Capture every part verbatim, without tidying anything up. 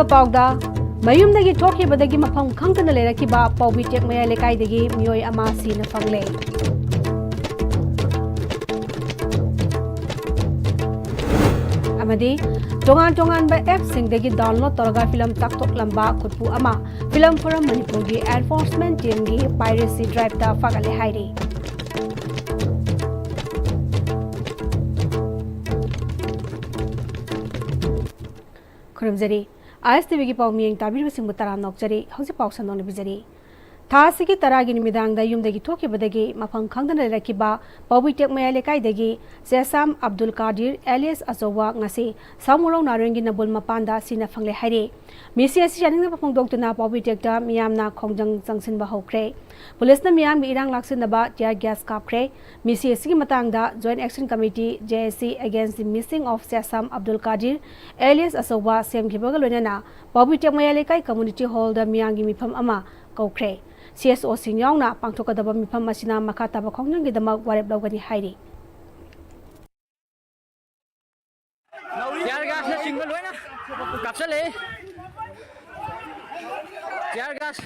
ꯄꯥꯎꯗ, ꯃꯌꯨꯝꯗꯒꯤ ꯊꯣꯛꯈꯤꯕꯗꯒꯤ ꯃꯐꯝ ꯈꯪꯗꯅ ꯂꯩꯔꯛꯈꯤꯕ ꯄꯥꯎꯕꯤ ꯇꯦꯛ ꯃꯌꯥꯏ ꯂꯩꯀꯥꯏꯗꯒꯤ ꯃꯤꯑꯣꯏ ꯑꯃ ꯁꯤꯅ ꯐꯪꯂꯦ꯫ ꯑꯃꯗꯤ ꯇꯣꯉꯥꯟ ꯇꯣꯉꯥꯟꯕ ꯑꯦꯞꯁꯤꯡꯗꯒꯤ ꯗꯥꯎꯟꯂꯣꯗ ꯇꯧꯔꯒ ꯐꯤꯂꯝ ꯇꯥꯛꯊꯣꯛꯂꯝꯕ ꯈꯨꯠꯄꯨ ꯑꯃ Film Forum ꯃꯅꯤꯄꯨꯔꯒꯤ ꯑꯦꯟꯐꯣꯔꯁꯃꯦꯟ ꯇꯤꯝꯒꯤ ꯄꯥꯏꯔꯦꯁꯤ ꯗ꯭ꯔꯥꯏꯚꯇ ꯐꯥꯒꯠꯂꯦ ꯍꯥꯏꯔꯤ꯫ ꯈꯨꯔꯨꯝꯖꯔꯤ꯫ ꯑꯥꯏ ꯑꯦꯁ ꯇꯤ ꯚꯤꯒꯤ ꯄꯥꯎ ꯃꯤꯠꯌꯦꯡ ꯇꯥꯕꯤꯔꯤꯕꯁꯤꯡꯕꯨ ꯇꯔꯥꯝꯅ ꯑꯣꯛꯆꯔꯤ꯫ ꯍꯧꯖꯤꯛ ꯄꯥꯎ ꯁꯟꯗꯣꯛꯅ ꯄꯤꯖꯔꯤ꯫ ꯊꯥ ꯑꯁꯤꯒꯤ ꯇꯔꯥꯒꯤ ꯅꯨꯃꯤꯗꯥꯡꯗ ꯌꯨꯝꯗꯒꯤ ꯊꯣꯛꯈꯤꯕꯗꯒꯤ ꯃꯐꯝ ꯈꯪꯗꯅ ꯂꯩꯔꯛꯈꯤꯕ ꯄꯥꯎꯕꯤ ꯇꯦꯛ ꯃꯌꯥꯏ ꯂꯩꯀꯥꯏꯗꯒꯤ ꯆꯦꯁꯥꯝ ꯑꯕꯗꯨꯜ ꯀꯥꯗꯤꯔ ꯑꯦꯂꯤꯌꯁ ꯑꯆꯧꯕ ꯉꯁꯤ ꯁꯥꯃꯨꯔꯧ ꯅꯥꯔꯣꯟꯒꯤ ꯅꯝꯕꯨꯜ ꯃꯄꯥꯟꯗ ꯁꯤꯅ ꯐꯪꯂꯦ ꯍꯥꯏꯔꯤ꯫ ꯃꯤꯁꯤ ꯑꯁꯤ ꯌꯥꯅꯤꯡꯗꯕ ꯐꯣꯡꯗꯣꯛꯇꯨꯅ ꯄꯥꯎꯕꯤ ꯇꯦꯛꯇ ꯃꯤꯌꯥꯝꯅ ꯈꯣꯡꯖꯪ ꯆꯪꯁꯤꯟꯕ ꯍꯧꯈ꯭ꯔꯦ꯫ ꯄꯨꯂꯤꯁꯅ ꯃꯤꯌꯥꯝꯒꯤ ꯏꯔꯥꯡ ꯂꯥꯛꯁꯤꯟꯅꯕ tear gas ꯀꯥꯞꯈ꯭ꯔꯦ꯫ ꯃꯤꯁꯤ ꯑꯁꯤꯒꯤ ꯃꯇꯥꯡꯗ Joint Action Committee, J A C, against the missing of ꯆꯦꯁꯥꯝ Abdul ꯀꯥꯗꯤꯔ ꯑꯦꯂꯤꯌꯁ ꯑꯆꯧꯕ ꯁꯦꯝꯈꯤꯕꯒ ꯂꯣꯏꯅꯅ ꯄꯥꯎꯕꯤ ꯇꯦꯛ ꯃꯌꯥꯏ ꯂꯩꯀꯥꯏ community hallꯗ ꯃꯤꯌꯥꯝꯒꯤ ꯃꯤꯐꯝ ꯑꯃ ꯀꯧꯈ꯭ꯔꯦ꯫ C S Oꯁꯤꯡ ꯌꯥꯎꯅ ꯄꯥꯡꯊꯣꯛꯀꯗꯕ ꯃꯤꯐꯝ ꯑꯁꯤꯅ ꯃꯈꯥ ꯇꯥꯕ ꯈꯣꯡꯖꯪꯒꯤꯗꯃꯛ ꯋꯥꯔꯦꯞ ꯂꯧꯒꯅꯤ ꯍꯥꯏꯔꯤ꯫ Tear gasꯅꯆꯤꯡꯕ ꯂꯣꯏꯅ ꯀꯥꯞꯁꯤꯜꯂꯛꯏ꯫ Tear gas꯫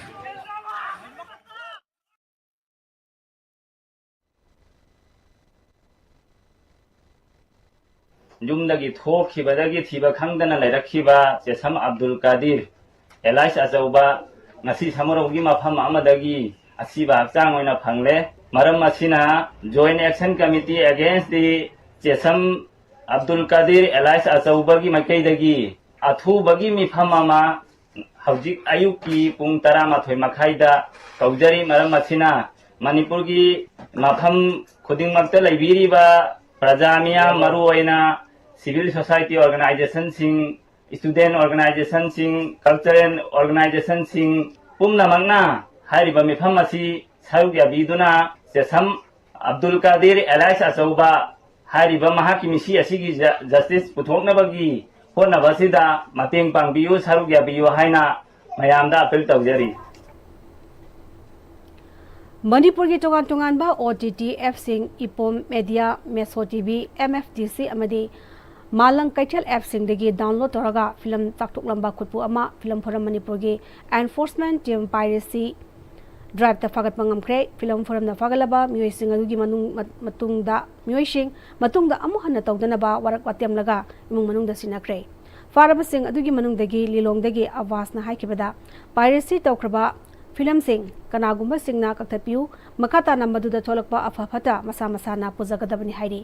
ꯌꯨꯝꯗꯒꯤ ꯊꯣꯛꯈꯤꯕꯗꯒꯤ ꯊꯤꯕ ꯈꯪꯗꯅ ꯂꯩꯔꯛꯈꯤꯕ ꯆꯦꯁꯝ ꯑꯕꯗꯨꯜ ꯀꯥꯗꯤꯔ, alias ꯑꯆꯧꯕ, ꯉꯁꯤ ꯁꯃꯨꯔꯧꯒꯤ ꯃꯐꯝ ꯑꯃꯗꯒꯤ ꯑꯁꯤꯕ ꯍꯛꯆꯥꯡ ꯑꯣꯏꯅ ꯐꯪꯂꯦ꯫ ꯃꯔꯝ ꯑꯁꯤꯅ Joint Action Committee against the ꯆꯦꯁꯝ Abdul ꯀꯥꯗꯤꯔ alias ꯑꯆꯧꯕꯒꯤ ꯃꯥꯏꯀꯩꯗꯒꯤ ꯑꯊꯨꯕꯒꯤ ꯃꯤꯐꯝ ꯑꯃ ꯍꯧꯖꯤꯛ ꯑꯌꯨꯛꯀꯤ ꯄꯨꯡ ꯇꯔꯥꯃꯥꯊꯣꯏ ꯃꯈꯥꯏꯗ ꯀꯧꯖꯔꯤ꯫ ꯃꯔꯝ ꯑꯁꯤꯅ ꯃꯅꯤꯄꯨꯔꯒꯤ ꯃꯐꯝ ꯈꯨꯗꯤꯡꯃꯛꯇ ꯂꯩꯕꯤꯔꯤꯕ ꯄ꯭ꯔꯖꯥ ꯃꯤꯌꯥꯝ, ꯃꯔꯨꯑꯣꯏꯅ civil society organizationꯁꯤꯡ, student organizationꯁꯤꯡ, cultural organizationꯁꯤꯡ ꯄꯨꯝꯅꯃꯛꯅ ꯍꯥꯏꯔꯤꯕ ꯃꯤꯐꯝ ꯑꯁꯤ ꯁꯔꯨꯛ ꯌꯥꯕꯤꯗꯨꯅ ꯆꯦꯁꯝ ꯑꯕꯗꯨꯜ ꯀꯥꯗꯤꯔ alias ꯑꯆꯧꯕ ꯍꯥꯏꯔꯤꯕ ꯃꯍꯥꯛꯀꯤ ꯃꯤꯁꯤ ꯑꯁꯤꯒꯤ ꯖ-, justice ꯄꯨꯊꯣꯛꯅꯕꯒꯤ ꯍꯣꯠꯅꯕꯁꯤꯗ ꯃꯇꯦꯡ ꯄꯥꯡꯕꯤꯌꯨ, ꯁꯔꯨꯛ ꯌꯥꯕꯤꯌꯨ ꯍꯥꯏꯅ ꯃꯌꯥꯝꯗ appeal ꯇꯧꯖꯔꯤ꯫ ꯃꯅꯤꯄꯨꯔꯒꯤ ꯇꯣꯉꯥꯟ ꯇꯣꯉꯥꯟꯕ O T T appꯁꯤꯡ, ꯏꯄꯣꯝ Media, Meso T V, M F D C ꯑꯃꯗꯤ ꯃꯥꯂꯪ ꯀꯩꯊꯦꯜ ꯑꯦꯞꯁꯤꯡꯗꯒꯤ ꯗꯥꯎꯟꯂꯣꯗ ꯇꯧꯔꯒ ꯐꯤꯂꯝ ꯆꯥꯛꯊꯣꯛꯂꯝꯕ ꯈꯨꯠꯄꯨ ꯑꯃ ꯐꯤꯂꯝ ꯐꯣꯔꯝ ꯃꯅꯤꯄꯨꯔꯒꯤ enforcement team piracy driveꯇ ꯐꯥꯒꯠꯄ ꯉꯝꯈ꯭ꯔꯦ꯫ ꯐꯤꯂꯝ ꯐꯣꯔꯝꯅ ꯐꯥꯒꯠꯂꯕ ꯃꯤꯑꯣꯏꯁꯤꯡ ꯑꯗꯨꯒꯤ ꯃꯅꯨꯡ-, ꯃ-, ꯃꯇꯨꯡꯗ, ꯃꯤꯑꯣꯏꯁꯤꯡ ꯃꯇꯨꯡꯗ ꯑꯃꯨꯛ ꯍꯟꯅ ꯇꯧꯗꯅꯕ ꯋꯥꯔꯛ ꯋꯥꯇꯦꯝꯂꯒ ꯏꯃꯨꯡ ꯃꯅꯨꯡꯗ ꯁꯤꯟꯅꯈ꯭ꯔꯦ꯫ ꯐꯥꯔꯕꯁꯤꯡ ꯑꯗꯨꯒꯤ ꯃꯅꯨꯡꯗꯒꯤ ꯂꯤꯂꯣꯡꯗꯒꯤ ꯑꯕꯥꯁꯅ ꯍꯥꯏꯈꯤꯕꯗ, piracy ꯇꯧꯈ꯭ꯔꯕ ꯐꯤꯂꯝꯁꯤꯡ ꯀꯅꯥꯒꯨꯝꯕꯁꯤꯡꯅ ꯀꯛꯊꯠꯄꯤꯌꯨ, ꯃꯈꯥ ꯇꯥꯅ ꯃꯗꯨꯗ ꯊꯣꯛꯂꯛꯄ ꯑꯐ ꯐꯠꯇ ꯃꯁꯥ ꯃꯁꯥꯅ ꯄꯨꯖꯒꯗꯕꯅꯤ ꯍꯥꯏꯔꯤ꯫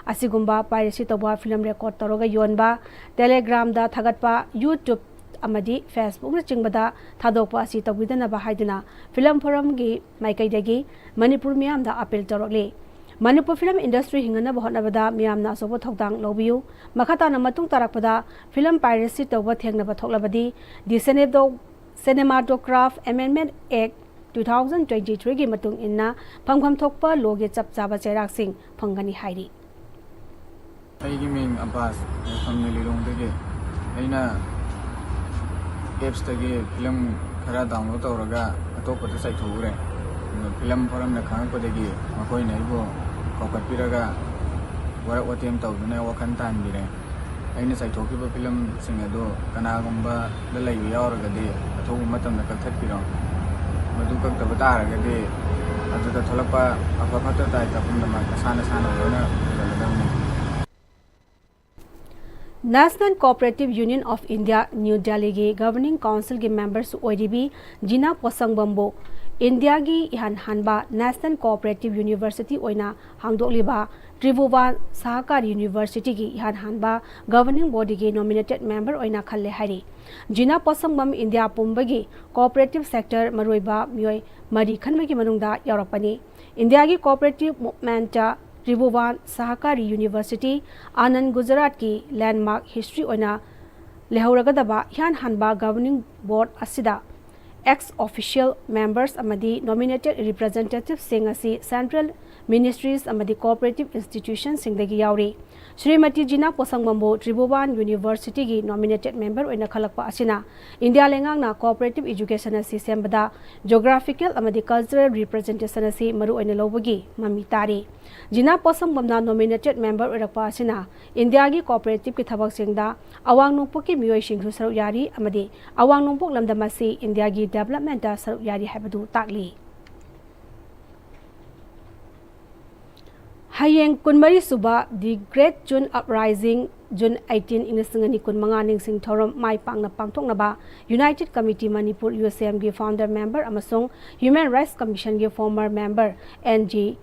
ꯑꯁꯤꯒꯨꯝꯕ piracy ꯇꯧꯕ ꯐꯤꯂꯝ record ꯇꯧꯔꯒ ꯌꯣꯟꯕ, Telegramꯗ ꯊꯥꯒꯠꯄ, YouTube ꯑꯃꯗꯤ Facebookꯅꯆꯤꯡꯕꯗ ꯊꯥꯗꯣꯛꯄ ꯑꯁꯤ ꯇꯧꯕꯤꯗꯅꯕ ꯍꯥꯏꯗꯨꯅ ꯐꯤꯂꯝ ꯐꯣꯔꯝꯒꯤ ꯃꯥꯏꯀꯩꯗꯒꯤ ꯃꯅꯤꯄꯨꯔ ꯃꯤꯌꯥꯝꯗ appeal ꯇꯧꯔꯛꯂꯤ꯫ ꯃꯅꯤꯄꯨꯔ film industry ꯍꯤꯡꯅꯅꯕ ꯍꯣꯠꯅꯕꯗ ꯃꯤꯌꯥꯝꯅ ꯑꯆꯧꯕ ꯊꯧꯗꯥꯡ ꯂꯧꯕꯤꯌꯨ꯫ ꯃꯈꯥ ꯇꯥꯅ ꯃꯇꯨꯡ ꯇꯥꯔꯛꯄꯗ film piracy ꯇꯧꯕ ꯊꯦꯡꯅꯕ ꯊꯣꯛꯂꯕꯗꯤ, The Cinedo-, Cinematograph Amendment Act two thousand twenty-threeꯒꯤ ꯃꯇꯨꯡ ꯏꯟꯅ ꯐꯪꯐꯝ ꯊꯣꯛꯄ lawꯒꯤ ꯆꯞ ꯆꯥꯕ ꯆꯩꯔꯥꯛꯁꯤꯡ ꯐꯪꯒꯅꯤ ꯍꯥꯏꯔꯤ꯫ ꯑꯩꯒꯤ ꯃꯤꯡ ꯑꯕꯥꯁ, ꯂꯩꯐꯝꯅ ꯂꯤꯂꯣꯡꯗꯒꯤ꯫ ꯑꯩꯅ appsꯇꯒꯤ film ꯈꯔ download ꯇꯧꯔꯒ ꯑꯇꯣꯞꯄꯗ ꯆꯥꯏꯊꯣꯛꯎꯔꯦ꯫ ꯑꯗꯣ film ꯐꯣꯔꯝꯅ ꯈꯪꯉꯛꯄꯗꯒꯤ ꯃꯈꯣꯏꯅ ꯑꯩꯕꯨ ꯀꯧꯈꯠꯄꯤꯔꯒ ꯋꯥꯔꯛ ꯋꯥꯇꯦꯝ ꯇꯧꯗꯨꯅ ꯋꯥꯈꯜ ꯇꯥꯍꯟꯕꯤꯔꯦ꯫ ꯑꯩꯅ ꯆꯥꯏꯊꯣꯛꯈꯤꯕ filmꯁꯤꯡ ꯑꯗꯨ ꯀꯅꯥꯒꯨꯝꯕꯗ ꯂꯩꯕ ꯌꯥꯎꯔꯒꯗꯤ ꯑꯊꯨꯕ ꯃꯇꯝꯗ ꯀꯛꯊꯠꯄꯤꯔꯣ꯫ ꯃꯗꯨ ꯀꯛꯇꯕ ꯇꯥꯔꯒꯗꯤ ꯑꯗꯨꯗ ꯊꯣꯛꯂꯛꯄ ꯑꯐ ꯐꯠꯇ ꯇꯥꯏ ꯄꯨꯝꯅꯃꯛ ꯅꯁꯥ ꯅꯁꯥꯅ ꯂꯣꯏꯅ ꯎꯖꯒꯗꯕꯅꯤ꯫ National Cooperative Union of India, New Delhiꯒꯤ Governing Councilꯒꯤ memberꯁꯨ ꯑꯣꯏꯔꯤꯕꯤ ꯖꯤꯅꯥ ꯄꯣꯠꯁꯪꯕꯝꯕꯨ ꯏꯟꯗꯤꯌꯥꯒꯤ ꯏꯍꯥꯟ ꯍꯥꯟꯕ National Cooperative University ꯑꯣꯏꯅ ꯍꯥꯡꯗꯣꯛꯂꯤꯕ ꯇ꯭ꯔꯤꯚꯨꯕꯥꯟ ꯁꯍꯀꯥꯔ Universityꯒꯤ ꯏꯍꯥꯟ ꯍꯥꯟꯕ Governing Bodyꯒꯤ nominated member ꯑꯣꯏꯅ ꯈꯜꯂꯦ ꯍꯥꯏꯔꯤ꯫ ꯖꯤꯅꯥ ꯄꯣꯠꯁꯪꯕꯝ ꯏꯟꯗꯤꯌꯥ ꯄꯨꯝꯕꯒꯤ cooperative sector ꯃꯔꯨꯑꯣꯏꯕ ꯃꯤꯑꯣꯏ ꯃꯔꯤ ꯈꯟꯕꯒꯤ ꯃꯅꯨꯡꯗ ꯌꯥꯎꯔꯛꯄꯅꯤ꯫ ꯏꯟꯗꯤꯌꯥꯒꯤ cooperative movementꯇ ꯇ꯭ꯔꯤꯚꯨꯕꯥꯟ ꯁꯍꯀꯥꯔꯤ University, ꯑꯥꯅꯟꯗ ꯒꯨꯖꯔꯥꯠꯀꯤ landmark history ꯑꯣꯏꯅ ꯂꯩꯍꯧꯔꯒꯗꯕ ꯏꯍꯥꯟ ꯍꯥꯟꯕ Governing Board ꯑꯁꯤꯗ ex officio members ꯑꯃꯗꯤ nominated representativeꯁꯤꯡ ꯑꯁꯤ central ꯃꯤꯅꯤꯁꯇ꯭ꯔꯤꯁ ꯑꯃꯗꯤ ꯀꯣꯑꯣꯄꯔꯦꯇꯤꯚ ꯏꯟꯁꯇꯤꯇ꯭ꯌꯨꯁꯟꯁꯤꯡꯗꯒꯤ ꯌꯥꯎꯔꯤ꯫ ꯁ꯭ꯔꯤꯃꯇꯤ ꯖꯤꯅꯥ ꯄꯣꯁꯪꯕꯝꯕꯨ ꯇ꯭ꯔꯤꯚꯨꯕꯥꯟ ꯌꯨꯅꯤꯚꯔꯁꯤꯇꯤꯒꯤ ꯅꯣꯃꯤꯅꯦꯇꯦꯗ ꯃꯦꯝꯕꯔ ꯑꯣꯏꯅ ꯈꯜꯂꯛꯄ ꯑꯁꯤꯅ ꯏꯟꯗꯤꯌꯥ ꯂꯩꯉꯥꯛꯅ ꯀꯣꯑꯣꯄꯔꯦꯇꯤꯚ ꯏꯖꯨꯀꯦꯁꯟ ꯑꯁꯤ ꯁꯦꯝꯕꯗ ꯖꯣꯒ꯭ꯔꯥꯐꯤꯀꯦꯜ ꯑꯃꯗꯤ ꯀꯜꯆꯔꯦꯜ ꯔꯤꯄ꯭ꯔꯖꯦꯟꯇꯦꯁꯟ ꯑꯁꯤ ꯃꯔꯨꯑꯣꯏꯅ ꯂꯧꯕꯒꯤ ꯃꯃꯤ ꯇꯥꯔꯤ꯫ ꯖꯤꯅꯥ ꯄꯣꯁꯪꯕꯝꯅ ꯅꯣꯃꯤꯅꯦꯇꯦꯗ ꯃꯦꯝꯕꯔ ꯑꯣꯏꯔꯛꯄ ꯑꯁꯤꯅ ꯏꯟꯗꯤꯌꯥꯒꯤ ꯀꯣꯑꯣꯄꯔꯦꯇꯤꯚꯀꯤ ꯊꯕꯛꯁꯤꯡꯗ ꯑꯋꯥꯡ ꯅꯣꯡꯄꯣꯛꯀꯤ ꯃꯤꯑꯣꯏꯁꯤꯡꯁꯨ ꯁꯔꯨꯛ ꯌꯥꯔꯤ ꯑꯃꯗꯤ ꯑꯋꯥꯡ ꯅꯣꯡꯄꯣꯛ ꯂꯝꯗꯝ ꯑꯁꯤ ꯏꯟꯗꯤꯌꯥꯒꯤ ꯗꯦꯚꯂꯞꯃꯦꯟꯇ ꯁꯔꯨꯛ ꯌꯥꯔꯤ ꯍꯥꯏꯕꯗꯨ ꯇꯥꯛꯂꯤ꯫ ꯍꯌꯦꯡ ꯀꯨꯟꯃꯔꯤ ꯁꯨꯕ The Great June Uprising, June eighteen, ꯏꯪ ꯂꯤꯁꯤꯡ ꯑꯅꯤ ꯀꯨꯟꯃꯉꯥ ꯅꯤꯡꯁꯤꯡ ꯊꯧꯔꯝ ꯃꯥꯏ ꯄꯥꯛꯅ ꯄꯥꯡꯊꯣꯛꯅꯕ United Committee Manipur, ꯌꯨ ꯁꯤ ꯑꯦꯝꯒꯤ founder member ꯑꯃꯁꯨꯡ Human Rights Commissionꯒꯤ former member ꯑꯦꯟ ꯖꯤ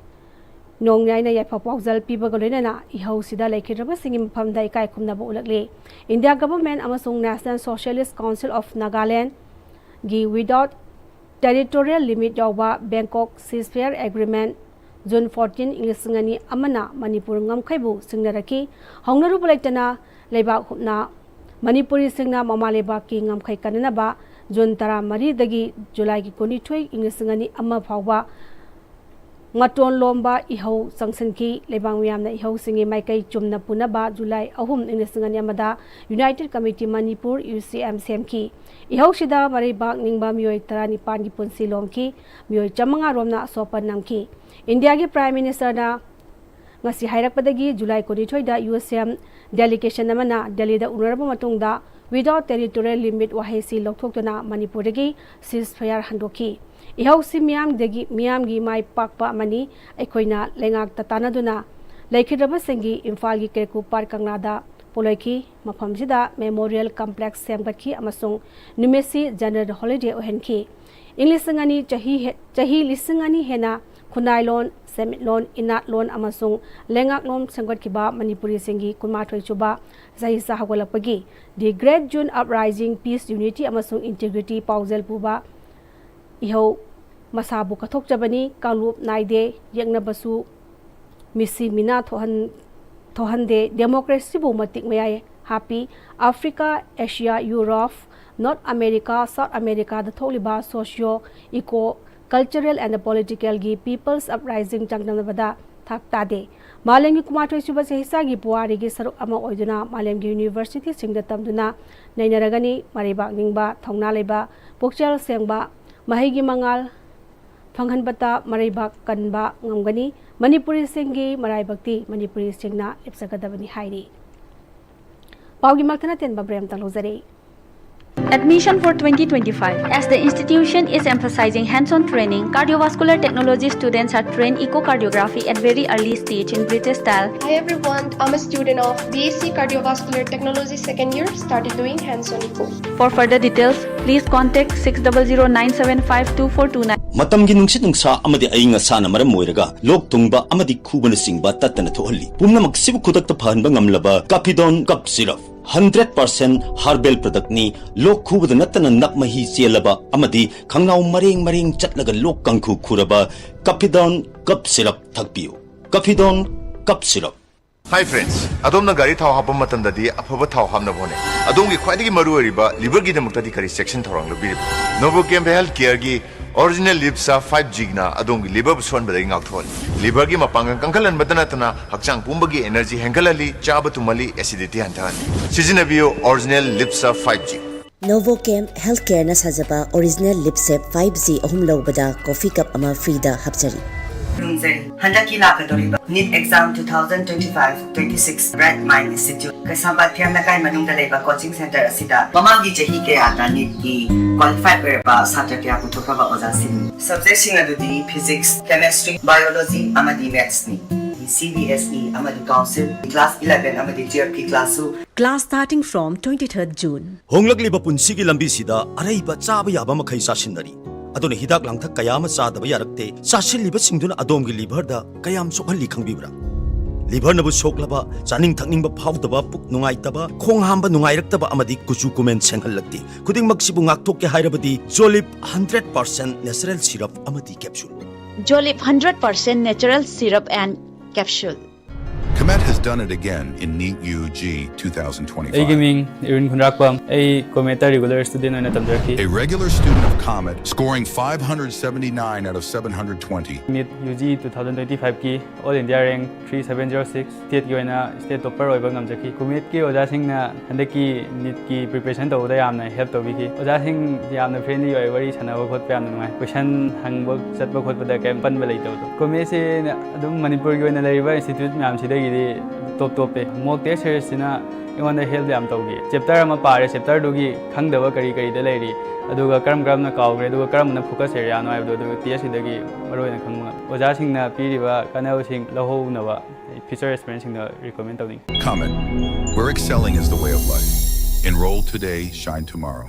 ꯅꯣꯡꯌꯥꯏꯅ ꯌꯥꯏꯐ ꯄꯥꯎꯖꯦꯜ ꯄꯤꯕꯒ ꯂꯣꯏꯅꯅ ꯏꯍꯧꯁꯤꯗ ꯂꯩꯈꯤꯗ꯭ꯔꯕꯁꯤꯡꯒꯤ ꯃꯐꯝꯗ ꯏꯀꯥꯏ ꯈꯨꯝꯅꯕ ꯎꯠꯂꯛꯂꯤ꯫ India Government ꯑꯃꯁꯨꯡ National Socialist Council of Nagalandꯒꯤ without territorial limit ꯌꯥꯎꯕ Bangkok ceasefire agreement, June fourteen, ꯏꯪ ꯂꯤꯁꯤꯡ ꯑꯅꯤ ꯑꯃꯅ ꯃꯅꯤꯄꯨꯔ ꯉꯝꯈꯩꯕꯨ ꯁꯤꯡꯅꯔꯛꯈꯤ꯫ ꯍꯧꯅꯔꯨꯕ ꯂꯩꯇꯅ ꯂꯩꯕꯥꯛ ꯍꯨꯞꯅ ꯃꯅꯤꯄꯨꯔꯤꯁꯤꯡꯅ ꯃꯃꯥ ꯂꯩꯕꯥꯛꯀꯤ ꯉꯝꯈꯩ ꯀꯟꯅꯅꯕ June ꯇꯔꯥꯃꯔꯤꯗꯒꯤ Julyꯒꯤ ꯀꯨꯟꯅꯤꯊꯣꯏ, ꯏꯪ ꯂꯤꯁꯤꯡ ꯑꯅꯤ ꯑꯃ ꯐꯥꯎꯕ ꯃꯇꯣꯟ ꯂꯣꯝꯕ ꯏꯍꯧ ꯆꯪꯁꯤꯟꯈꯤ꯫ ꯂꯩꯕꯥꯛ ꯃꯤꯌꯥꯝꯅ ꯏꯍꯧꯁꯤꯡꯒꯤ ꯃꯥꯏꯀꯩ ꯆꯨꯝꯅ ꯄꯨꯅꯕ July ꯑꯍꯨꯝ, ꯏꯪ ꯂꯤꯁꯤꯡ ꯑꯅꯤ ꯑꯃꯗ United Committee Manipur, ꯌꯨ ꯁꯤ ꯑꯦꯝ, ꯁꯦꯝꯈꯤ꯫ ꯏꯍꯧꯁꯤꯗ ꯃꯔꯩꯕꯥꯛ ꯅꯤꯡꯕ ꯃꯤꯑꯣꯏ ꯇꯔꯥꯅꯤꯄꯥꯟꯒꯤ ꯄꯨꯟꯁꯤ ꯂꯣꯝꯈꯤ, ꯃꯤꯑꯣꯏ ꯆꯥꯃꯉꯥ ꯔꯣꯝꯅ ꯑꯁꯣꯛꯄ ꯅꯪꯈꯤ꯫ ꯏꯟꯗꯤꯌꯥꯒꯤ Prime Ministerꯅ ꯉꯁꯤ ꯍꯥꯏꯔꯛꯄꯗꯒꯤ July ꯀꯨꯟꯅꯤꯊꯣꯏꯗ ꯌꯨ ꯁꯤ ꯑꯦꯝ delegation ꯑꯃꯅ ꯗꯦꯜꯂꯤꯗ ꯎꯅꯔꯕ ꯃꯇꯨꯡꯗ without territorial limit ꯋꯥꯍꯩꯁꯤ ꯂꯧꯊꯣꯛꯇꯨꯅ ꯃꯅꯤꯄꯨꯔꯗꯒꯤ ceasefire ꯍꯟꯗꯣꯛꯈꯤ꯫ ꯏꯍꯧꯁꯤ ꯃꯤꯌꯥꯝꯗꯒꯤ, ꯃꯤꯌꯥꯝꯒꯤ ꯃꯥꯏ ꯄꯥꯛꯄ ꯑꯃꯅꯤ꯫ ꯑꯩꯈꯣꯏꯅ ꯂꯩꯉꯥꯛꯇ ꯇꯥꯟꯅꯗꯨꯅ ꯂꯩꯈꯤꯗ꯭ꯔꯕꯁꯤꯡꯒꯤ ꯏꯝꯐꯥꯜꯒꯤ ꯀꯦꯀꯨ ꯄꯥꯔꯛ ꯀꯪꯂꯥꯗ ꯄꯣꯠꯂꯣꯏꯈꯤ꯫ ꯃꯐꯝꯁꯤꯗ memorial complex ꯁꯦꯝꯒꯠꯈꯤ ꯑꯃꯁꯨꯡ ꯅꯨꯃꯤꯠꯁꯤ general holiday ꯑꯣꯏꯍꯟꯈꯤ꯫ ꯏꯪ ꯂꯤꯁꯤꯡ ꯑꯅꯤ ꯆꯍꯤ ꯍꯦ-, ꯆꯍꯤ ꯂꯤꯁꯤꯡ ꯑꯅꯤ ꯍꯦꯟꯅ ꯈꯨꯟꯅꯥꯏꯂꯣꯟ, ꯁꯦꯟꯃꯤꯠꯂꯣꯟ, ꯏꯅꯥꯠꯂꯣꯟ ꯑꯃꯁꯨꯡ ꯂꯩꯉꯥꯛꯂꯣꯟ ꯁꯦꯝꯒꯠꯈꯤꯕ ꯃꯅꯤꯄꯨꯔꯤꯁꯤꯡꯒꯤ ꯀꯨꯟꯃꯥꯊꯣꯏ ꯁꯨꯕ ꯆꯍꯤꯆꯥ ꯍꯧꯒꯠꯂꯛꯄꯒꯤ The Great June Uprising, Peace, Unity ꯑꯃꯁꯨꯡ Integrity ꯄꯥꯎꯖꯦꯜ ꯄꯨꯕ ꯏꯍꯧ ꯃꯁꯥꯕꯨ ꯀꯠꯊꯣꯛꯆꯕꯅꯤ꯫ ꯀꯥꯡꯂꯨꯞ ꯅꯥꯏꯗꯦ, ꯌꯦꯛꯅꯕꯁꯨ ꯃꯤꯁꯤ ꯃꯤꯅꯥ ꯊꯣꯛꯍꯟ-, ꯊꯣꯛꯍꯟꯗꯦ꯫ Democracyꯕꯨ ꯃꯇꯤꯛ ꯃꯌꯥꯏ ꯍꯥꯞꯄꯤ꯫ Africa, Asia, Europe, North America, South Americaꯗ ꯊꯣꯛꯂꯤꯕ socio eco Cultural and Politicalꯒꯤ People's Uprising ꯆꯥꯡꯗꯝꯅꯕꯗ ꯊꯥꯛ ꯇꯥꯗꯦ꯫ ꯃꯥꯂꯦꯝꯒꯤ ꯀꯨꯟꯃꯥꯊꯣꯏ ꯁꯨꯕ ꯆꯍꯤꯆꯥꯒꯤ ꯄꯨꯋꯥꯔꯤꯒꯤ ꯁꯔꯨꯛ ꯑꯃ ꯑꯣꯏꯗꯨꯅ ꯃꯥꯂꯦꯝꯒꯤ universityꯁꯤꯡꯗ ꯇꯝꯗꯨꯅ ꯅꯩꯅꯔꯒꯅꯤ꯫ ꯃꯔꯩꯕꯥꯛ ꯅꯤꯡꯕ, ꯊꯧꯅꯥ ꯂꯩꯕ, ꯄꯨꯛꯆꯦꯜ ꯁꯦꯡꯕ, ꯃꯍꯩꯒꯤ ꯃꯉꯥꯜ ꯐꯪꯍꯟꯕꯇ ꯃꯔꯩꯕꯥꯛ ꯀꯟꯕ ꯉꯝꯒꯅꯤ꯫ ꯃꯅꯤꯄꯨꯔꯤꯁꯤꯡꯒꯤ ꯃꯔꯥꯏꯕꯛꯇꯤ ꯃꯅꯤꯄꯨꯔꯤꯁꯤꯡꯅ ꯂꯦꯞꯆꯒꯗꯕꯅꯤ ꯍꯥꯏꯔꯤ꯫ ꯄꯥꯎꯒꯤ ꯃꯛꯇꯅ ꯇꯦꯟꯕ ꯕ꯭ꯔꯦꯝꯇ ꯂꯧꯖꯔꯦ꯫ Admission for twenty twenty-five. As the institution is emphasizing hands-on training, cardiovascular technology students are trained echocardiography at very early stage in British style. Hi everyone, I'm a student of B S C Cardiovascular Technology second year, started doing hands-on echo. For further details, please contact six double zero nine seven five two four two nine. ꯃꯇꯝꯒꯤ ꯅꯨꯡꯁꯤꯠ ꯅꯨꯡꯁꯥ ꯑꯃꯗꯤ ꯑꯏꯪ ꯑꯁꯥꯅ ꯃꯔꯝ ꯑꯣꯏꯔꯒ ꯂꯣꯛ ꯊꯨꯡꯕ ꯑꯃꯗꯤ ꯈꯨꯕꯅꯆꯤꯡꯕ ꯇꯠꯇꯅ ꯊꯣꯛꯍꯜꯂꯤ꯫ ꯄꯨꯝꯅꯃꯛꯁꯤꯕꯨ ꯈꯨꯗꯛꯇ ꯐꯍꯟꯕ ꯉꯝꯂꯕ ꯀꯥꯐꯤꯗꯣꯟ ꯀꯞ ꯁꯤꯔꯞ꯫ Hundred percent herbal productꯅꯤ꯫ ꯂꯣꯛ ꯈꯨꯕꯗ ꯅꯠꯇꯅ ꯅꯞ ꯃꯍꯤ ꯆꯦꯜꯂꯕ ꯑꯃꯗꯤ ꯈꯪꯅꯥꯎ ꯃꯔꯦꯡ ꯃꯔꯦꯡ ꯆꯠꯂꯒ ꯂꯣꯛ ꯀꯥꯡꯈꯨ ꯈꯨꯔꯕ ꯀꯥꯐꯤꯗꯣꯟ ꯀꯞ ꯁꯤꯔꯞ ꯊꯛꯄꯤꯌꯨ꯫ ꯀꯥꯐꯤꯗꯣꯟ ꯀꯞ ꯁꯤꯔꯞ꯫ Hi friends, ꯑꯗꯣꯝꯅ ꯒꯥꯔꯤ ꯊꯥꯎ ꯍꯥꯞꯄ ꯃꯇꯝꯗꯗꯤ ꯑꯐꯕ ꯊꯥꯎ ꯍꯥꯞꯅꯕ ꯍꯣꯠꯅꯩ꯫ ꯑꯗꯣꯝꯒꯤ ꯈ꯭ꯋꯥꯏꯗꯒꯤ ꯃꯔꯨ ꯑꯣꯏꯔꯤꯕ liverꯒꯤꯗꯃꯛꯇꯗꯤ ꯀꯔꯤ ꯆꯦꯛꯁꯤꯟ ꯊꯧꯔꯥꯡ ꯂꯧꯕꯤꯔꯤꯕ? Novochem Health Careꯒꯤ Original Lips Up five Gꯅ ꯑꯗꯣꯝꯒꯤ liverꯕꯨ ꯁꯣꯛꯍꯟꯕꯗꯒꯤ ꯉꯥꯛꯊꯣꯛꯍꯜꯂꯤ꯫ Liverꯒꯤ ꯃꯄꯥꯡꯒꯜ ꯀꯟꯈꯠꯍꯟꯕꯇ ꯅꯠꯇꯅ ꯍꯛꯆꯥꯡ ꯄꯨꯝꯕꯒꯤ energy ꯍꯦꯟꯒꯠꯍꯜꯂꯤ, ꯆꯥꯕ ꯇꯨꯝꯍꯜꯂꯤ, acidity ꯍꯟꯊꯍꯜꯂꯤ꯫ ꯁꯤꯖꯤꯟꯅꯕꯤꯌꯨ Original Lips Up five G꯫ Novochem Health Careꯅ ꯁꯥꯖꯕ Original Lips Up five G ꯑꯍꯨꯝ ꯂꯧꯕꯗ coffee cup ꯑꯃ freeꯗ ꯍꯥꯞꯆꯔꯤ꯫ ꯈꯨꯔꯨꯝꯖꯔꯤ꯫ ꯍꯟꯗꯛꯀꯤ ꯂꯥꯛꯀꯗꯧꯔꯤꯕ NEET exam two thousand twenty-five twenty-six Bright Mind Institute ꯀꯩꯁꯥꯝꯄꯥꯠ ꯐꯤꯌꯝ ꯂꯩꯀꯥꯏ ꯃꯅꯨꯡꯗ ꯂꯩꯕ coaching centre ꯑꯁꯤꯗ ꯃꯃꯥꯡꯒꯤ ꯆꯍꯤ ꯀꯌꯥꯗ NEETꯀꯤ qualified ꯑꯣꯏꯔꯕ ꯁꯥꯇ꯭ꯔ ꯀꯌꯥ ꯄꯨꯊꯣꯛꯈ꯭ꯔꯕ ꯑꯣꯖꯥꯁꯤꯡꯅꯤ꯫ Subjectꯁꯤꯡ ꯑꯗꯨꯗꯤ Physics, Chemistry, Biology ꯑꯃꯗꯤ Mathsꯅꯤ꯫ CBSE ꯑꯃꯗꯤ Council, class eleven ꯑꯃꯗꯤ twelveꯀꯤ classꯁꯨ Class starting from twenty-third June. ꯍꯣꯡꯂꯛꯂꯤꯕ ꯄꯨꯟꯁꯤꯒꯤ ꯂꯝꯕꯤꯁꯤꯗ ꯑꯔꯩꯕ ꯆꯥꯕ ꯌꯥꯕ ꯃꯈꯩ ꯆꯥꯁꯤꯟꯅꯔꯤ꯫ ꯑꯗꯨꯅ ꯍꯤꯗꯥꯛ ꯂꯥꯡꯊꯛ ꯀꯌꯥ ꯑꯃ ꯆꯥꯗꯕ ꯌꯥꯔꯛꯇꯦ꯫ ꯆꯥꯁꯤꯜꯂꯤꯕꯁꯤꯡꯗꯨꯅ ꯑꯗꯣꯝꯒꯤ liverꯗ ꯀꯌꯥꯝ ꯁꯣꯛꯍꯜꯂꯤ ꯈꯪꯕꯤꯕ꯭ꯔꯥ? Liverꯅꯕꯨ ꯁꯣꯛꯂꯕ, ꯆꯥꯅꯤꯡ ꯊꯛꯅꯤꯡꯕ ꯐꯥꯎꯗꯕ, ꯄꯨꯛ ꯅꯨꯡꯉꯥꯏꯇꯕ, ꯈꯣꯡ ꯍꯥꯝꯕ ꯅꯨꯡꯉꯥꯏꯔꯛꯇꯕ ꯑꯃꯗꯤ ꯀꯨꯆꯨ ꯀꯨꯃꯦꯟ ꯁꯦꯡꯍꯜꯂꯛꯇꯦ꯫ ꯈꯨꯗꯤꯡꯃꯛꯁꯤꯕꯨ ꯉꯥꯛꯊꯣꯛꯀꯦ ꯍꯥꯏꯔꯕꯗꯤ Jolib hundred percent natural syrup ꯑꯃꯗꯤ capsule꯫ Jolib hundred percent natural syrup and capsule. Comet has done it again in NEET U G two thousand twenty-five. ꯑꯩꯒꯤ ꯃꯤꯡ ꯏꯔꯨꯟ ꯈꯨꯟꯗ꯭ꯔꯥꯛꯄꯝ꯫ ꯑꯩ ꯀꯣꯃꯦꯠꯇ ꯔꯤꯒꯨꯂꯔ ꯁ꯭ꯇꯨꯗꯦꯟ ꯑꯣꯏꯅ ꯇꯝꯖꯔꯛꯈꯤ꯫ A regular student of Comet, scoring five hundred seventy-nine out of seven hundred twenty. NEET U G two thousand twenty ꯐꯥꯏꯚꯀꯤ all India rank three seven zero six, ꯁ꯭ꯇꯦꯠꯀꯤ ꯑꯣꯏꯅ state topper ꯑꯣꯏꯕ ꯉꯝꯖꯈꯤ꯫ ꯀꯣꯃꯦꯠꯀꯤ ꯑꯣꯖꯥꯁꯤꯡꯅ ꯍꯟꯗꯛꯀꯤ ꯅꯤꯠꯀꯤ preparation ꯇꯧꯕꯗ ꯌꯥꯝꯅ ꯍꯦꯜꯞ ꯇꯧꯕꯤꯈꯤ꯫ ꯑꯣꯖꯥꯁꯤꯡ ꯌꯥꯝꯅ ꯐ꯭ꯔꯦꯟꯂꯤ ꯑꯣꯏ, ꯋꯥꯔꯤ ꯁꯥꯟꯅꯕ ꯈꯣꯠꯄ ꯌꯥꯝꯅ ꯅꯨꯡꯉꯥꯏ꯫ ꯀꯣꯏꯁꯟ ꯍꯪꯕ ꯆꯠꯄ ꯈꯣꯠꯄꯗ ꯀꯔꯤꯝ ꯄꯟꯕ ꯂꯩꯇꯕꯗꯣ꯫ ꯀꯣꯃꯦꯠꯁꯦ ꯑꯗꯨꯝ ꯃꯅꯤꯄꯨꯔꯒꯤ ꯑꯣꯏꯅ ꯂꯩꯔꯤꯕ ꯏꯟꯁꯇꯤꯇ꯭ꯌꯨꯠ ꯃꯌꯥꯝꯁꯤꯗꯒꯤꯗꯤ ꯇꯣꯞ ꯇꯣꯞꯄꯦ꯫ ꯃꯣꯛ ꯇꯦꯁ ꯁꯦꯔꯤꯁꯁꯤꯅ ꯑꯩꯉꯣꯟꯗ ꯍꯦꯜꯞ ꯌꯥꯝ ꯇꯧꯈꯤ꯫ ꯆꯦꯞꯇꯔ ꯑꯃ ꯄꯥꯔꯦ, ꯆꯦꯞꯇꯔꯗꯨꯒꯤ ꯈꯪꯗꯕ ꯀꯔꯤ ꯀꯔꯤꯗ ꯂꯩꯔꯤ, ꯑꯗꯨꯒ ꯀꯔꯝ ꯀꯔꯝꯅ ꯀꯥꯎꯈ꯭ꯔꯦ, ꯑꯗꯨꯒ ꯀꯔꯝꯕꯅ ꯐꯣꯀꯁ ꯑꯦꯔꯤꯌꯥꯅꯣ ꯍꯥꯏꯕꯗꯣ ꯑꯗꯨ ꯇꯦꯁꯁꯤꯗꯒꯤ ꯃꯔꯨꯑꯣꯏꯅ ꯈꯪꯕ ꯉꯝꯃꯤ꯫ ꯑꯣꯖꯥꯁꯤꯡꯅ ꯄꯤꯔꯤꯕ ꯀꯥꯟꯅꯕꯁꯤꯡ ꯂꯧꯍꯧꯅꯕ ꯐ꯭ꯌꯨꯆꯔ ꯑꯦꯁꯄꯤꯔꯦꯟꯁꯤꯡꯗ ꯔꯤꯀꯃꯦꯟ ꯇꯧꯅꯤꯡꯉꯤ꯫ Comet, where excelling is the way of life. Enroll today, shine tomorrow.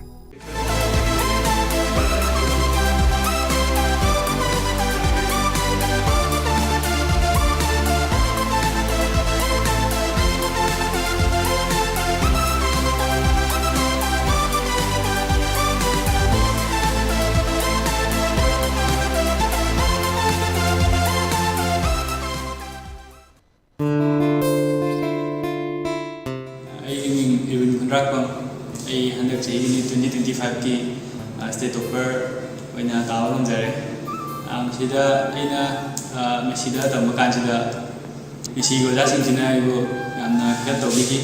ꯑꯩꯒꯤ ꯃꯤꯡ ꯏꯔꯋꯤꯟ ꯈꯨꯟꯗ꯭ꯔꯥꯛꯄꯝ꯫ ꯑꯩ ꯍꯟꯗꯛ ꯆꯍꯤꯒꯤ ꯅꯤꯠ ꯇ꯭ꯋꯦꯟꯇꯤ ꯇ꯭ꯋꯦꯟꯇꯤ ꯐꯥꯏꯚꯀꯤ ꯁ꯭ꯇꯦꯠ ꯇꯣꯞꯄꯔ ꯑꯣꯏꯅ ꯇꯥꯕ ꯉꯝꯖꯔꯦ꯫ ꯑ, ꯃꯁꯤꯗ ꯑꯩꯅ, ꯑ, ꯃꯁꯤꯗ ꯇꯝꯕ ꯀꯥꯟꯁꯤꯗ ꯃꯁꯤꯒꯤ ꯑꯣꯖꯥꯁꯤꯡꯁꯤꯅ ꯑꯩꯕꯨ ꯌꯥꯝꯅ ꯍꯦꯜꯞ ꯇꯧꯕꯤꯈꯤ꯫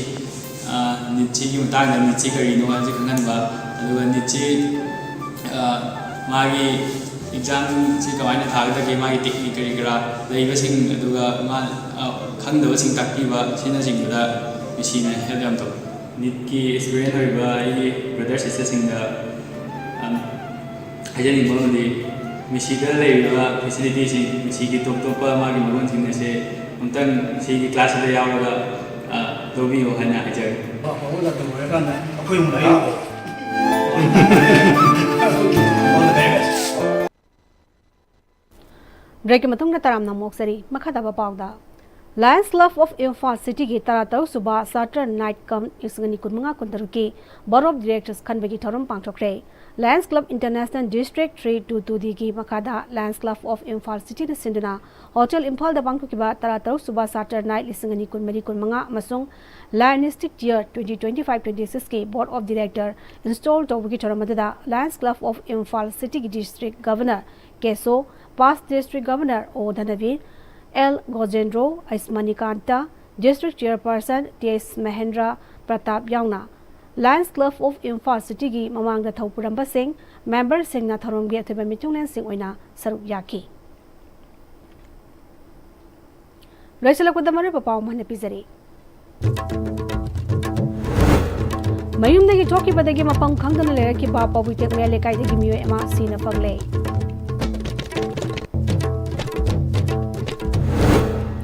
ꯑ, ꯅꯤꯠꯁꯤꯒꯤ ꯃꯇꯥꯡꯗ, ꯅꯤꯠꯁꯤ ꯀꯔꯤꯅꯣ ꯍꯥꯏꯕꯁꯤ ꯈꯪꯍꯟꯕ, ꯑꯗꯨꯒ ꯅꯤꯠꯁꯤ, ꯑ, ꯃꯥꯒꯤ ꯑꯦꯛꯖꯥꯝꯁꯤ ꯀꯃꯥꯏꯅ ꯊꯥꯒꯗꯒꯦ, ꯃꯥꯒꯤ ꯇꯦꯛꯅꯤꯛ ꯀꯔꯤ ꯀꯔꯥ ꯂꯩꯕꯁꯤꯡ, ꯑꯗꯨꯒ ꯃꯥ, ꯑ, ꯈꯪꯗꯕꯁꯤꯡ ꯇꯥꯛꯄꯤꯕ ꯑꯁꯤꯅꯆꯤꯡꯕꯗ ꯃꯁꯤꯅ ꯍꯦꯜꯞ ꯌꯥꯝ ꯇꯧꯏ꯫ ꯅꯤꯠꯀꯤ ꯑꯦꯁꯄꯤꯔꯦꯟ ꯑꯣꯏꯔꯤꯕ ꯑꯩꯒꯤ ꯕ꯭ꯔꯗꯔ ꯁꯤꯁꯇꯔꯁꯤꯡꯗ, ꯑ, ꯍꯥꯏꯖꯅꯤꯡꯕ ꯑꯃꯗꯤ ꯃꯁꯤꯗ ꯂꯩꯔꯤꯕ ꯐꯦꯁꯤꯂꯤꯇꯤꯁꯤꯡ, ꯃꯁꯤꯒꯤ ꯇꯣꯞ ꯇꯣꯞꯄ ꯃꯥꯒꯤ ꯃꯒꯨꯟꯁꯤꯡ ꯑꯁꯦ ꯑꯃꯨꯛꯇꯪ ꯃꯁꯤꯒꯤ ꯀ꯭ꯂꯥꯁꯁꯤꯗ ꯌꯥꯎꯔꯒ, ꯑ, ꯂꯧꯕꯤꯌꯨ ꯍꯥꯏꯅ ꯍꯥꯏꯖꯔꯤ꯫ ꯃꯑꯣꯡ ꯑꯗꯨ ꯂꯣꯏꯔꯀꯥꯟꯗ ꯑꯩꯈꯣꯏ ꯑꯃꯨꯛ ꯂꯥꯛꯑꯣ꯫ All the very best. ꯕ꯭ꯔꯦꯛꯀꯤ ꯃꯇꯨꯡꯗ ꯇꯔꯥꯝꯅ ꯑꯃꯨꯛ ꯑꯣꯛꯆꯔꯤ꯫ ꯃꯈꯥ ꯇꯥꯕ ꯄꯥꯎꯗ, Lions Club of Imphal Cityꯒꯤ ꯇꯔꯥꯇꯔꯨꯛ ꯁꯨꯕ Charter Night cum ꯂꯤꯁꯤꯡ ꯑꯅꯤ ꯀꯨꯟꯃꯉꯥ ꯀꯨꯟꯇꯔꯨꯛꯀꯤ Board of Directors ꯈꯟꯕꯒꯤ ꯊꯧꯔꯝ ꯄꯥꯡꯊꯣꯛꯈ꯭ꯔꯦ꯫ Lions Club International District three two two D ꯒꯤ ꯃꯈꯥꯗ Lions Club of Imphal Cityꯅ ꯁꯤꯟꯗꯨꯅ Hotel ꯏꯝꯐꯥꯜꯗ ꯄꯥꯡꯊꯣꯛꯈꯤꯕ ꯇꯔꯥꯇꯔꯨꯛ ꯁꯨꯕ Saturn Night ꯂꯤꯁꯤꯡ ꯑꯅꯤ ꯀꯨꯟꯃꯔꯤ ꯀꯨꯟꯃꯉꯥ ꯑꯃꯁꯨꯡ Lionistic Year twenty twenty-five twenty-six ꯀꯤ Board of Director install ꯇꯧꯕꯒꯤ ꯊꯧꯔꯝ ꯑꯗꯨꯗ Lions Club of Imphal Cityꯒꯤ District Governor ꯀꯦꯁꯣ, Past District Governor ꯑꯣ ꯙꯅꯕꯤꯔ, ꯑꯦꯜ ꯒꯣꯖꯦꯟꯗ꯭ꯔꯣ, ꯑꯩꯁ ꯃꯅꯤꯀꯥꯟꯇ, District Chairperson ꯇꯤ ꯑꯦꯁ ꯃꯍꯦꯟꯗ꯭ꯔ ꯄ꯭ꯔꯇꯥꯞ ꯌꯥꯎꯅ Lions Club of Imphal Cityꯒꯤ ꯃꯃꯥꯡꯗ ꯊꯧ ꯄꯨꯔꯝꯕꯁꯤꯡ, ꯃꯦꯝꯕꯔꯁꯤꯡꯅ ꯊꯧꯔꯝꯒꯤ ꯑꯊꯣꯏꯕ ꯃꯤꯊꯨꯡꯂꯦꯟꯁꯤꯡ ꯑꯣꯏꯅ ꯁꯔꯨꯛ ꯌꯥꯈꯤ꯫ ꯂꯣꯏꯁꯤꯜꯂꯛꯄꯗ ꯃꯔꯨꯑꯣꯏꯕ ꯄꯥꯎ ꯑꯃ ꯍꯥꯟꯅ ꯄꯤꯖꯔꯤ꯫ ꯃꯌꯨꯝꯗꯒꯤ ꯊꯣꯛꯈꯤꯕꯗꯒꯤ ꯃꯐꯝ ꯈꯪꯗꯅ ꯂꯩꯔꯛꯈꯤꯕ ꯄꯥꯎꯕꯨꯏ ꯇꯦꯛꯃꯌꯥ ꯂꯩꯀꯥꯏꯗꯒꯤ ꯃꯤꯑꯣꯏ ꯑꯃ ꯁꯤꯅ ꯐꯪꯂꯦ꯫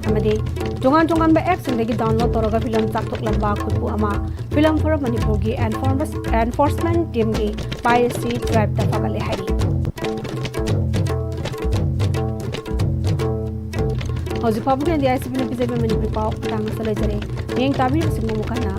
ꯑꯃꯗꯤ ꯇꯣꯉꯥꯟ ꯇꯣꯉꯥꯟꯕ app ꯁꯤꯡꯗꯒꯤ download ꯇꯧꯔꯒ ꯐꯤꯂꯝ ꯆꯥꯛꯊꯣꯛꯂꯝꯕ ꯈꯨꯠꯄꯨ ꯑꯃ, Film for Manipur ꯒꯤ enforcement team ꯒꯤ piracy tribe ꯇ ꯐꯥꯒꯠꯂꯦ ꯍꯥꯏꯔꯤ꯫ ꯍꯧꯖꯤꯛ ꯐꯥꯎꯕꯒꯤ ꯑꯣꯏꯅꯗꯤ ꯑꯥꯏ ꯑꯦꯁ ꯁꯤ ꯕꯤ ꯅ ꯄꯤꯖꯕ ꯃꯅꯤꯄꯨꯔꯤ ꯄꯥꯎ ꯃꯇꯥꯡ ꯑꯁꯤꯗ ꯂꯣꯏꯖꯔꯦ꯫ ꯃꯤꯠꯌꯦꯡ ꯇꯥꯕꯤꯔꯤꯕꯁꯤꯡꯕꯨ ꯑꯃꯨꯛ ꯍꯟꯅ